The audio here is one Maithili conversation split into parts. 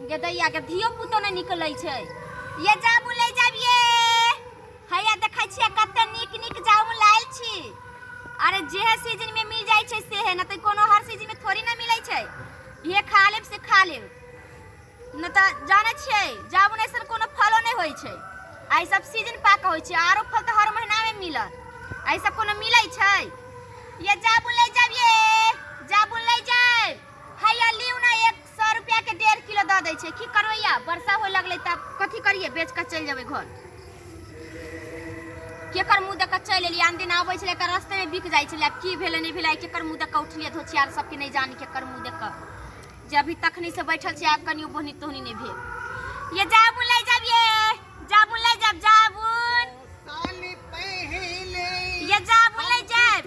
गेदैया के धियो पुतो नहि निकलै छै। ये जामुन ले जाब ये, हैया देखै छियै कते नीक नीक जामुन लायल छी। अरे जे सीजन में मिल जाइ छै से है, न तऽ कोनो हर सीजन में थोड़ी ना मिलै छै। ये खा लेब से खा लेब, न तऽ जानै छियै जामुन ऐसन कोनो फलो नहि होइ छै। आ ई सब सीजन पाक होइ छै, आरो फल तऽ हर महीना में मिलत, आ ई सब कोनो मिलै छै? ये जामुन ले जाब ये, जामुन ले जाब। हैया लिउ ना, 100 रुपया के 1.5 किलो दऽ दै छै। की करबै या वर्षा होय लगलै तब कथी करियै? बेच कऽ चलि जेबै घर। केकर मुँह देख कऽ चलि एलियै? आन दिन आबै छलै एकर रस्तेमे बिक जाइ छलै। आब की भेलै नहि भेलै, आइ केकर मुँह देख कऽ उठलियै? धोछियार सबके नहि जानी केकर मुँह देख कऽ जे अभी तखनी से बैठल छी, आब कनियो बोहनी तोहनी नहि भेल। ये जामुन ले जाब ये, जामुन ले जाब, जामुन ये जामुन ले जाब।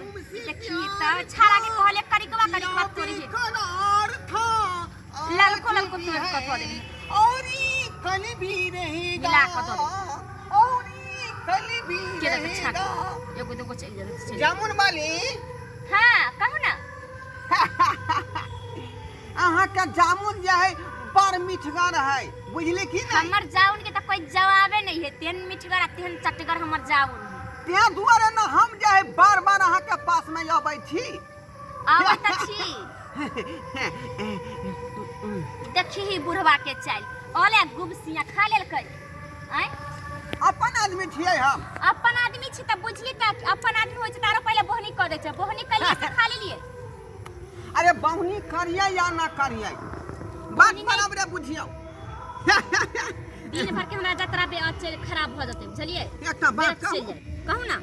देखी तऽ छाड़ा के कहले करिकवा करिकवा तोड़ी है, ललको ललको तोड़ कऽ धऽ देबी। और ई कल भी रहेगा। मिला कऽ दऽ देबी। और ई कल भी के देबै छाक रहेगा। एगो दूगो चलि जेबै चलि। जामुन वाली। हाँ, कहू ना। अहाँके जामुन जे है बड़ मिठगर है, बुझली की नहीं? हमर जाउन के तऽ कोई जवाबे नहीं है, तेहन मिठगर आ तेहन चटगर हमर जाउन है। तें दुआरे ने हम जे है बार बार अहाँके पास में अबै छी। आबै तऽ छी। देखी ही बुढ़वा के चालि, ओले गुबसिया खा लेलकै। आँय, अपन आदमी छियै हम। अपन आदमी छी तऽ बुझली तऽ अपन आदमी होइ छै तऽ आरो पहिले बोहनी कऽ दै छै। बोहनी कलियै से खा लेलियै। अरे बहुनी करियै या ना करियै, बात बराबरे बुझियौ। दिन भर के हमरा जतरा बे चलि खराब भऽ जेतै, बुझलियै? एकटा बात बेरत चलि कहू? जाय, कहू ना।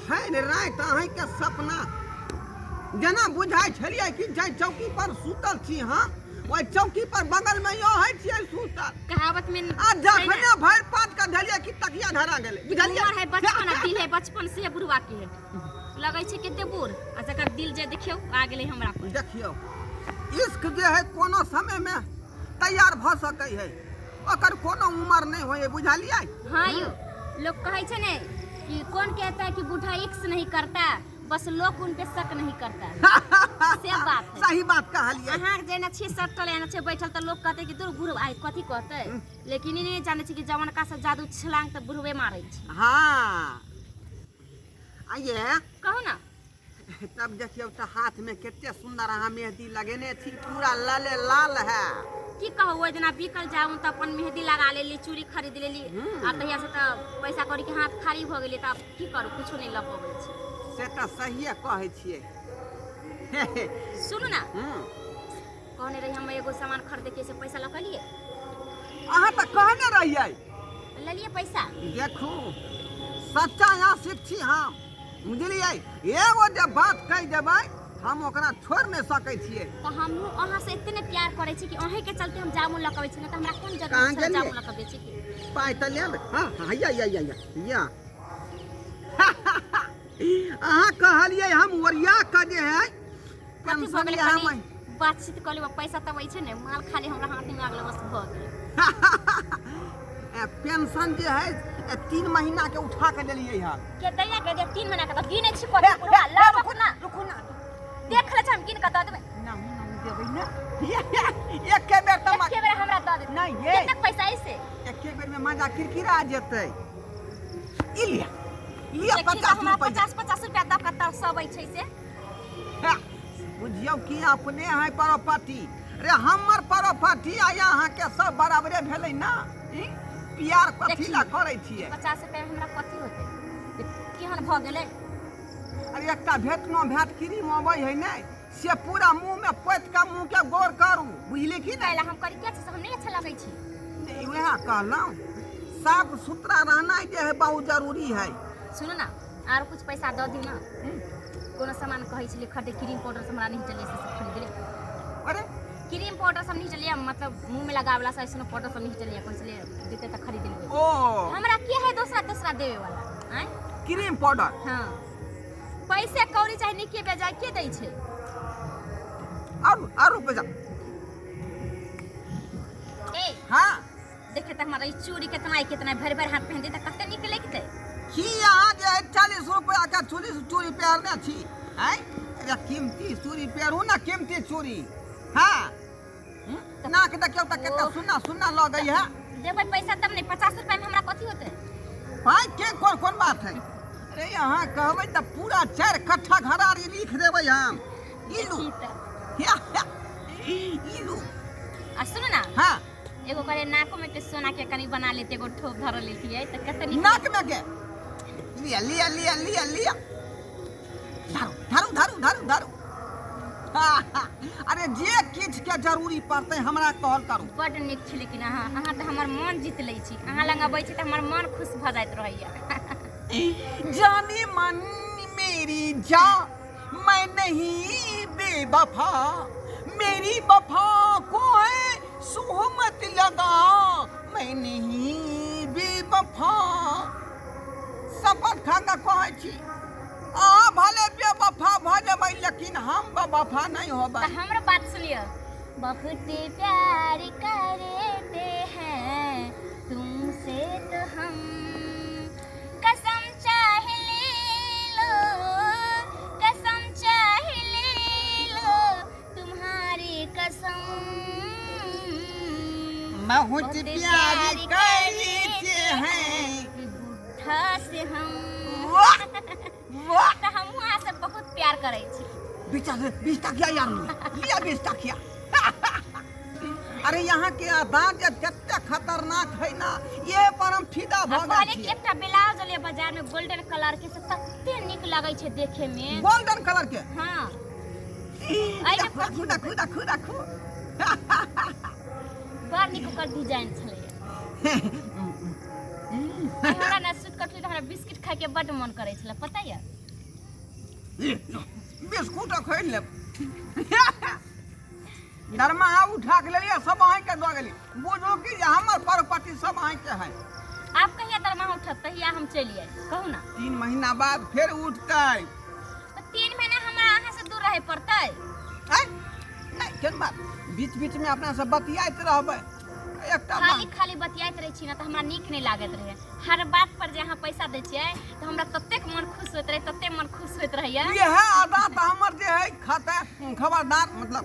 भरि राति अहाँके सपना जेना बुझाइ छलियै कि जाहि चौकी पर सुतल छी हम, ओहि चौकी पर बगल में यो है छियै सुतल। कहावत में आ छै ने, जखने भरि पात के धलियै कि तकिया धरा गेलै, बुझलियै? उमर है बचपन आ दिल है बचपन, से बुढ़वा के है लगै छै कते बूढ़ आ जकर दिल जे देखियौ आ गेलै हमरा पर। देखियौ, इश्क जे है कोनो समय में तैयार भऽ सकै है, ओकर कोनो उमर नहि होइ है, बुझलियै? हाँ यौ, लोग कहै छै ने कि कौन कहता है कि बूढ़ा इश्क नहीं करता, बस लोग उन पे शक नहीं करता, से बात है। सही बात कहलियै। अहाँ जेना छियै सटल एना छै बैठल तऽ लोग कहतै कि दूर बुढ़ आइ कथी कहतै, लेकिन ई नहि जानै छै कि जवनका से जादू छलांग तऽ बुढ़वे मारै छै। हाँ, आइए। कहू ना। तब देखियौ तऽ हाथमे कते सुंदर अहाँ मेहदी लगेने छी, पूरा लाले लाल है। की कहू, ओहि दिना बिकल जाउ तऽ अपन मेहदी लगा लेली, चूड़ी खरीद लेली। आ तहिया से तऽ पैसा कौड़ी के हाथ खाली भऽ गेलै, तऽ आब की करू, कुछो नहि लऽ पबै छी। से तऽ सहिए कहै छियै। सुनू ना। कहने रही हम एगो सामान खरीदे के, से पैसा लऽ के लिए। अहाँ तऽ कहने रहियै। लेलियै पैसा? देखू, सच्चा आशिक छी हम, बुझलियै? एगो जे बात कहि देबै हम ओकरा छोड़ि नहि सकै छियै। तऽ हमहूँ अहाँ से एते ने प्यार करै छी कि अहीं के चलते हम जामुन लऽ के अबै छी, नहि तऽ हमरा कोन कहाँ जरूरत छै गेलियै? जामुन लऽ के बेचै के? पाइ तऽ लेब। हाँ हाँ, या या या या या, अहाँ कहलियै हम ओरिया कऽ जे है कथी भऽ पेंशन गेलै? या हम कनि बातचीत कऽ लेबै, पैसा तब छै ने, माल खाली हमरा हाथ में आ गेलै, बस भऽ गेलै। पेंशन जे है 3 महीना के उठा के लेलियै हन। के दैया के दे 3 महीना के तऽ गिनै छी कथी बुढ़वा लाबक ना। रुकू ना। देख ले छै, हम गिन कऽ दऽ देबै। नहीं नहीं, देबै ना, एके बेर तऽ एके बेर हमरा दऽ देबै। नहीं ये कतेक पैसा ऐसे? एके बेर में मजा किरकिरा जेतै। ई लिअ लिअ। देखी तऽ 50 हमरा रुपैआ। 50 50 रुपया दऽ कऽ तरसबै छै से। हे, बुझियौ कि अपने है परोपट्टी रे, हमर परोपट्टी आ अहाँके सब बराबरे भेलै ना। ई प्यार कथी देखी। ला करै छियै? 50 रुपया में हमरा कथी होतै? केहन भऽ गेलै? अरे एकटा भेटनो भेट क्रीम अबै है ने, से पूरा मुंह में पोति के मुंह के गोर करू, बुझली कि नहि? कैला हम करी क्या छै से हम नहि अच्छा लगै छी। नहीं, वएह कहलहुँ, साफ सुथरा रहना जे है बहुत जरूरी है। सुनू ना, आर कुछ पैसा दऽ दियौ ना। कोनो सामान कहै छलियै खरीदे, क्रीम पाउडर सब हमरा नहि चलिए, से सब खरीद ले। अरे क्रीम पाउडर सब नहीं चलिए, मतलब मुंह में लगावे वाला ऐसनो पाउडर सब नहीं चलिए, कहै छलियै देते तऽ खरीद लेबै। ओ हमरा के है दोसरा दोसरा देवे वाला? आँय, क्रीम पाउडर? हाँ, पैसे कौड़ी चाहे नीके बेजाय के दै छै? आर आर रुपैआ। ए। हाँ। देखे तऽ हमरा ई चूड़ी केतना है, केतना भरि भरि हाथ पहिन दे तऽ कते नीक लगतै। की अहाँ जे है 40 रुपया के चूड़ी चूड़ी पहिरने छी? आँय, अरे कीमती चूड़ी पहिरू ना, कीमती चूड़ी। हाँ। नाक देखियौ तऽ कते सुन्ना सुन्ना लगै है। देबै पैसा तब ने, 50 रुपया में हमरा कथी होतै? पाइ के कोन कोन बात है? अरे अहाँ कहबै तऽ पूरा 4 कट्ठा घरारी लिख देबै हम। ई लू। देखी तऽ। या, या, ई लू। आ सुनू ना। हाँ। एगो करे नाको में के सोना के कनी बना लेते, एगो ठोप धर लेतियै तऽ कते नीक। नाक में के लिया लिया लिया लिया लिया, धरू धरू धरू धरू धरू। अरे जे किछ के जरूरी पड़तै हमरा कहल करू। बड नीक छी, लेकिन अहाँ अहाँ तऽ हमर मन जीत लै छी। अहाँ लग अबै छी तऽ हमर मन खुश भऽ जाइत रहैया। जाने मन मेरी जा, मैं नहीं बेवफा, मेरी वफा को है सोहमत लगा, मैं नहीं बेवफा। शपथ खा कऽ कहै छी, अहाँ भले बेवफा भऽ जेबै लेकिन हम बेवफा नहीं होबै। तऽ हमरो बात सुनियो। बहुत प्यार करते हैं तुमसे तो हम, कसम चाहे ले लो, कसम चाहे ले लो तुम्हारी कसम, बहुत प्यार करते हैं बुढ़ा से हम। वाह वाह। तऽ हमहूँ अहाँ से बहुत प्यार करै छी। 20 टकिया यार, लिया 20 टकिया। अरे यहाँ के अदा जे कते खतरनाक है ना, ये पर हम फिदा भऽ गेल कहलियै कि छियै। एकटा ब्लाउज ले बाजार में गोल्डन कलर के, से तते नीक लगै छै देखे में। गोल्डन कलर के? हाँ। राखू राखू राखू राखू राखू। बड़ नीक ओकर डिजाइन छलैया। हमरा ने सुति कऽ उठली तऽ हमरा बिस्किट खायके बड्ड मन करै छलै, पता यऽ? बिस्कुट खरीद लेब। दरमाहा उठा के लेलियै, सब अहाँके दऽ गेली। बुझू कि जे हमर प्रॉपर्टी सब अहाँके है। आब कहिया दरमाहा उठत तहिया हम चलि आयब, कहू ना। 3 महीना बाद फेर उठतै। तऽ 3 महीना हमरा अहाँ से दूर रहै पड़तै? आँय? नहि, केहन बात, बीच बीच में अपना सब बतियाइत रहबै एकटा खाली बात। खाली बतियाइत रहै छी ने तऽ हमरा नीक नहि लागैत रहै। हर बात पर जे अहाँ पैसा दै छियै तऽ हमरा ततेक मन खुश होइत रहै, ततेक मन खुश होइत रहैया। इएह आदत हमर जे है खतर खबरदार, मतलब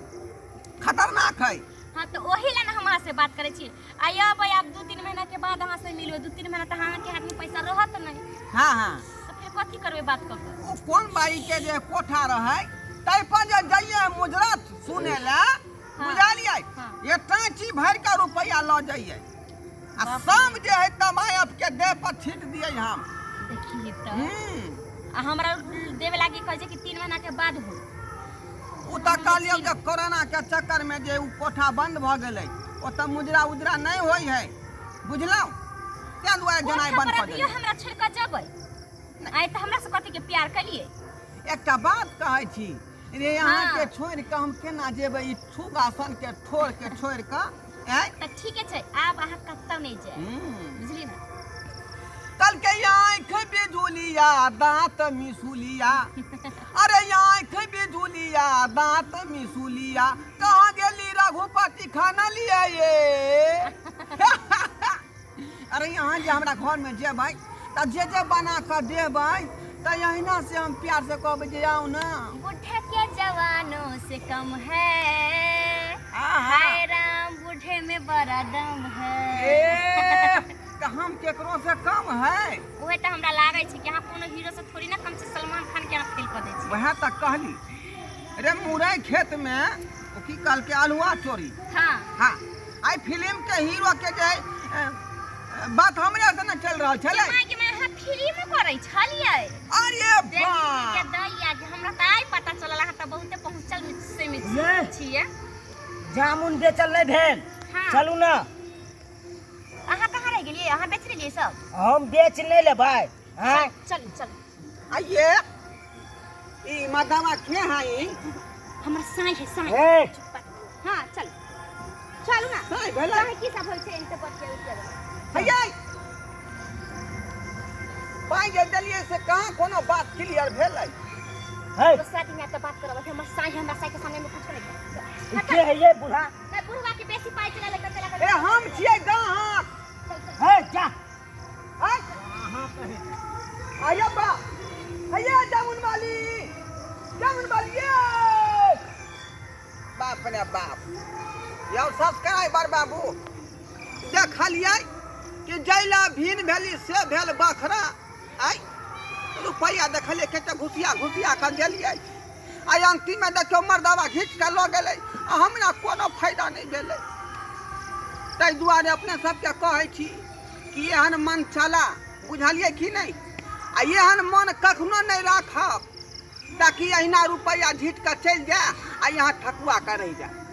खतरनाक है। हाँ तऽ ओही लए ने हम अहाँ से बात करै छी। आ अबै आब 2-3 महीना के बाद अहाँ से मिलबै, 2-3 महीना तऽ अहाँके हाथ में पैसा रहत नहि। हाँ हाँ। तऽ फेर कथी करबै बात कऽ कऽ? ओ कोन बाई के जे कोठा रहै ताहि पर जे जइयै मुजरा सुने लए, बुझलियै? हाँ। ये टाँची भरि के रुपैआ लऽ जइयै आ शाम जे है तमायब के देह पर छीट दियै हम। देखिए तऽ। आ हमरा देवे लागी कहै छै कि 3 महीना के बाद हो। ओ तऽ कहलियौ जे कोरोना के चक्कर में जे उ कोठा बंद भऽ गेलै, ओतऽ मुजरा उजरा नहि होइ है, बुझलहुँ? ताहि दुआरे जेनाइ कोठा बंद पर कऽ अभियो देलियै। हमरा छोड़ि कऽ जेबै? आइ तऽ हमरा से कथी के प्यार कलियै? एकटा बात कहै छी रे, अहाँके हाँ। छोड़ि कऽ हम केना जेबै ई छुगा सन के ठोर के छोड़ि कऽ? आँय? तऽ ठीके छै, आब अहाँ कतौ नहि जायब। बुझलियै ने? कल के आँख बिजुलिया दांत मिसुलिया, अरे आँख बिजुलिया दांत मिसुलिया, कहाँ गेली रघुपति खाना लिया ये? अरे यहाँ जे हमरा घर में जेबै तऽ जे जे बना कऽ देबै तऽ अहिना से हम प्यार से कहबै जे आउ ना। बूढ़े के जवानों से कम है, आहा। हाय राम बूढ़े में बड़ा दम है। ए तऽ हम केकरो से कम है? उहे तऽ हमरा लागै छै कि अहाँ कोनो हीरो से थोड़ी ना कम छै। सलमान खान के अहाँ फेल कऽ दै छी। वएह तऽ कहली रे, मुरई खेत में ओ की कहलकै अल्हुआ चोरी। हाँ। हाँ, आई फिल्म के हीरो के जे है, बात हमरे से न चल रहल छलै। माय के माय, अहाँ फिल्म करै छलियै? अरे देखी वाह के दैया जे हमरा तऽ आइ पता चलल, अहाँ तऽ बहुते पहुँचल से में ये। छियै। जामुन बेचल नहि भेल? हाँ। चलू ना। अहाँ कहाँ रहि गेलियै? अहाँ बेच लेलियै सब? हम बेच नहि लेबै। आँय? चलू चलू। आइए ई मदमा के है ई? हमर साँइ है, साँइ। ए। चुप। हाँ चल चलू ना। साँइ भेलै? कहाँ की सब होइ छै एनते बतिया उतिया। हैया पाइ जे देलियै से कहाँ कोनो बात क्लियर भेलै? है। दोसरा दिन आके बात करब। हमर साँइ है, हमरा साँइ के सामने में कुछो नहीं। ई के है ये बूढ़ा? नहीं, बुढ़वा के बेसी पाइ चला लेकर चला। ए हम छियै गाहक। चल चल। है जा। आय आइए बा, हैया जामुन वाली, जामुन वाली ये। बाप रे बाप। यौ सब्सक्राइबर बाबू, देखलियै कि जैला भीन भेली से भेल बखरा। आइ रुपैआ देखलियै कते घुसिया घुसिया कऽ देलियै, आ अंतिममे देखियौ मर्दबा घीच कऽ लऽ गेलै आ हमरा कोनो फायदा नहि भेलै। ताहि दुआरे अपने सबके कहै छी कि एहन मन चला, बुझलियै कि नहि? आ एहन मन कखनो नहि राखब ताकि अहिना रुपैआ झीट कऽ चलि जाय आ यहाँ ठकुआ कऽ रहि जाय।